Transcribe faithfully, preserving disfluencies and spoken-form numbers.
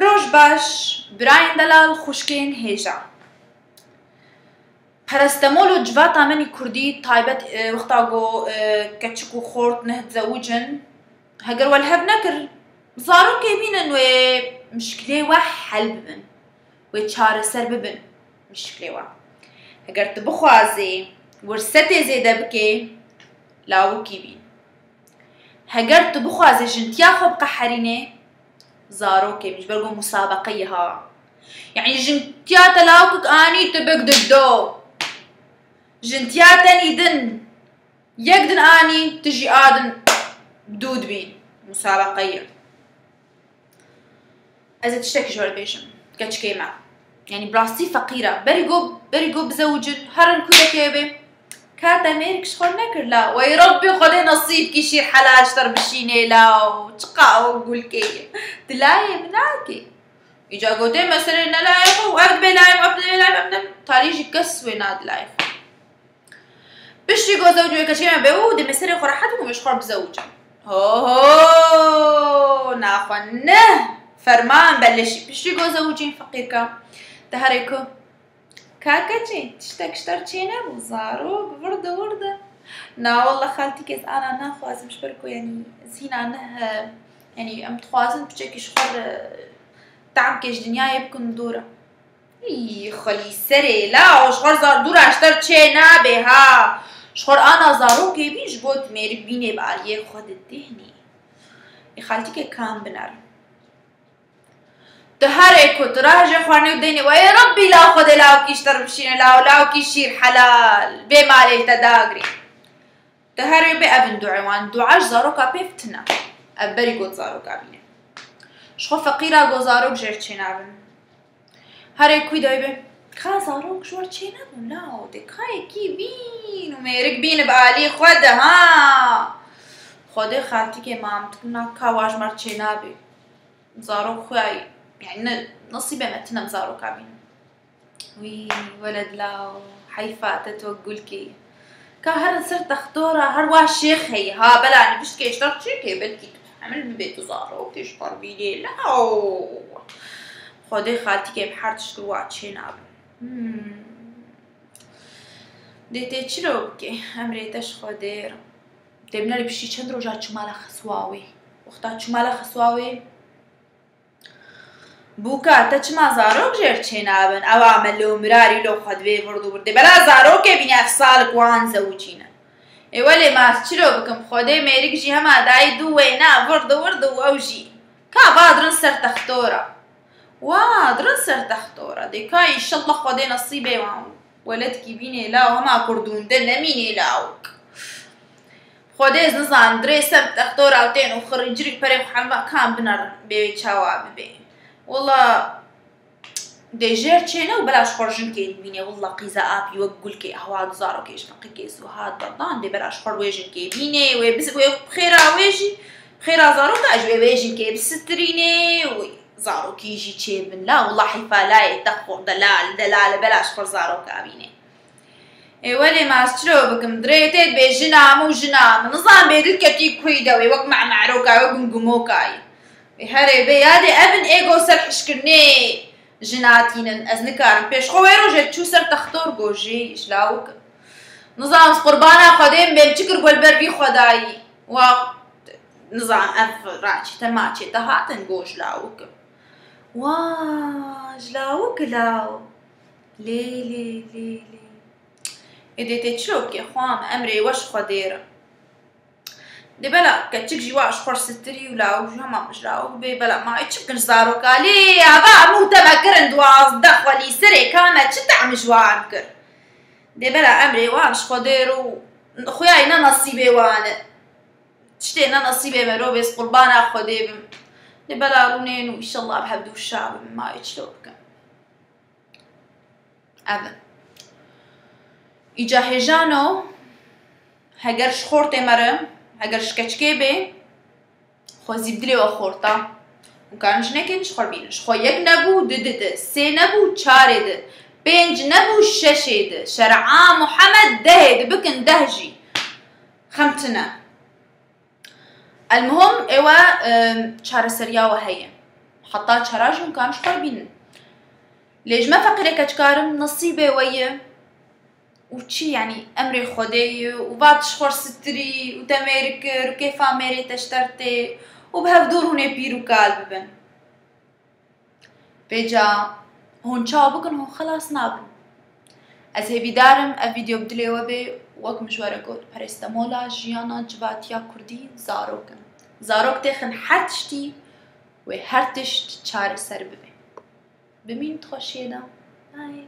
Roj baş, birayên delal, xwişkên hêja. Parastemol û civata min î kurdî taybet, e, wexta ku, e, keçik û xort neh dizewicin, heger we li hev nekir, zarokê bînin wê mişkilê we hel bibin, wê çareser bibin mişkilê we. Heger tu bixwazê wirsetê zêde bikê, lawikî bîn. Heger tu bixwazê jintiya xwe biqeherînê, zarokê min ji ber ku musabeqeyê ha. Yanî jintiya te lawikek anî tu bik di do. Jintiya te nî din yek din anî tu jî a din dû dibîn. Musabeqeyê. Ez ê tiştekî ji we bêjim. Keçikê me. Yanî bi rastî feqîr e. Berî go, berî go bizewicin, herin kûdekê bê. Ka te mêrik ji xwe nekir la. Wey Rebbî Xwedê nesîb kî şîr helal ji te re bişînê la. Çiqa ew gulkê ye. Dilayê min nake. Îca gotê meselê ne layê xwe û ev dibê layê min, ev dibê layê min, ev dibê. Talî jî kes wê nadilayê xwe. Piştî ku zewcî wê keçikê me bê û dê me serê xwe rehet bikim, ji xwe re bizewicin. Ho ho! Naxwe ne! Ferman beleşî. Piştî ku zewcîn feqîrka. Te herê ku. Ka keçê, tiştek ji te re çênebû, zarok, virdi, virdi. Na walla xaltîkê ez ana naxwazim ji ber ku, yanî, ez hîna neh, yanî, em dixwazin piçekî ji xwe re tamkê ji dinyayê bikin dûr e. Î, xwelî serê, la, ji xwe re zar dûra ji te re çê nabe, ha. Ji xwe re ana zarokê bî, ji bo tu mêrik bînê bi aliyê xwe didêhnî. Ê xaltîkê kam binerin. Tu herê ku tu rajê xwe nêdênî, wey Rebbî la Xwedê lawkî ji te re bişîne, law, lawkî şîr helal, bê malê te dagirê. Tu herê bê ev in duê wan. Dua ji zaroka pêv tune. Ev berî got zaroka bîne. Ji xwe feqîra got zarok jêr çênabin. Herê kwî dayê bê. Ka zarok ji we çênebûn la, dê kayekî bîn û mêrik bîn bi alî xwe de ha. Xwedê xaltîkê mam dikina ka wa ji me re çênabê. Zarok xwe, yanî ne, nesîbê me tune em zaroka bînin. Wî, weled law, heyfa te tu gulkê. Ka herin ser textora, her wa şêx heye. Ha, bela niviştkê ji te çêkê, belkî tu hemil bibê tu zarokê ji xwe re bînê. Law. Xwedê xaltîkê bi her tişt wa çê nabe. Hmm. Dê tê çilo bikê, emrê te ji xwe dêr. Dê binerî piştî çend roja çû mala xeswa wê. Wexta çû mala xeswa wê, Bûka, te çima zarok jêr çênabin? Ewa melo mirarî lo xwe divê vird û virdê. Bela zarokê bîne ev salik wan zewicîne. Ê welê ma ez çilo bikim? Xwedê mêrik jî hema dayî dû wê ne vird û vird û ew jî. Ka va dirin ser textora. Wa dirin ser textora. Dê ka înşellah Xwedê nesîbê wan weledkî bînê la û hema kurdûnde nemînê lawik. Xwedê ez nizanim, dirê ser textora û tên û xirî cirî perê xwe hema kan binerin, bê wê çawa bibê. Walla dê jêr çêne û bela ji xwe jinkê dibînê, walla qîza apî wek gulkê ehwa du zarokê ji feqîkê zû hat berdan, dê bela ji xwe wê jinkê bînê, wê biz-, wê xêra wê jî, xêra zaroka ji wê wê jinkê bisitirînê û zarokî jî çêbin. La walla heyfa layê te xwe delal, delal e, bela ji xwe zaroka bînê. Ê welê ma ez çilo bikim? Dirê tê dibê jina min û jina min. Nizam bê dil ketî kuy de wê wek me'me'roka, wek gumgumokayî. Ê herê bê yadê ev in ê go ser hişkirinê jina tînin. Ez nikarim. Pêş xwe wê rojê çû ser textor go jê ji lawik. Nizam ez qurbana Xwedê min bêm çi kir go li ber vî Xwedayî. Wa nizam ev raçê te maçê te hatin go ji lawik. Wa ji lawik law. Lê, lê, lê, lê. Ê dê tê çilo bikê, xwam, emrê we ji Xwedê re. Dê bela keçik jî wa ji xwe sitirî û lawik jî hema ji lawik bê, bela ma ê çi bikin ji zaroka? Lê ava hemû te me kirin duwazdeh xwelî serê, ka me çi tehm ji wan kir? Dê bela emrê wan ji Xwedê re û xuya ne nesîbê wan e. Tiştê ne nesîbê me ro bê, ez qurbana Xwedê bim. Dê bela rûnên û înşellah bi hevdû şa bim, ma ê çilo bikim? Ev in. Îca hêjano, heger ji xortê me re, heger ji keçikê bê, xwezî bi dilê we xorta. Hûn karin jinekên ji xwe bînin. Ji xwe yek nebû, di di di, sê nebû, çarê di, pênc nebû, şeşê di, şer'a Muhammed dehê di, bikin deh jî. Xem tune. Elmuhim, ê we, e, çareseriya we heye. Heta çara jî hûn karin ji xwe bînin. Lê ji me feqîrê keçikarin nesîbê we ye. Û çi, yanî emrê Xwedê ye û va tu ji xwe sitirî û te mêr kir û kêfa mêrê te ji te re tê û bi hevdû rûnê pîr û kal bibin. Vêca hûn çawa bikin, hûn xelas nabin. Ez hêvîdar im ev vîdeo bi dilê we bê, wek min ji we re got, parasetamola jiyana civatiya kurdî zarok in. Zarok têxin her tiştî, wê her tişt çareser bibe. Bimînin di xweşiyê de. Bye.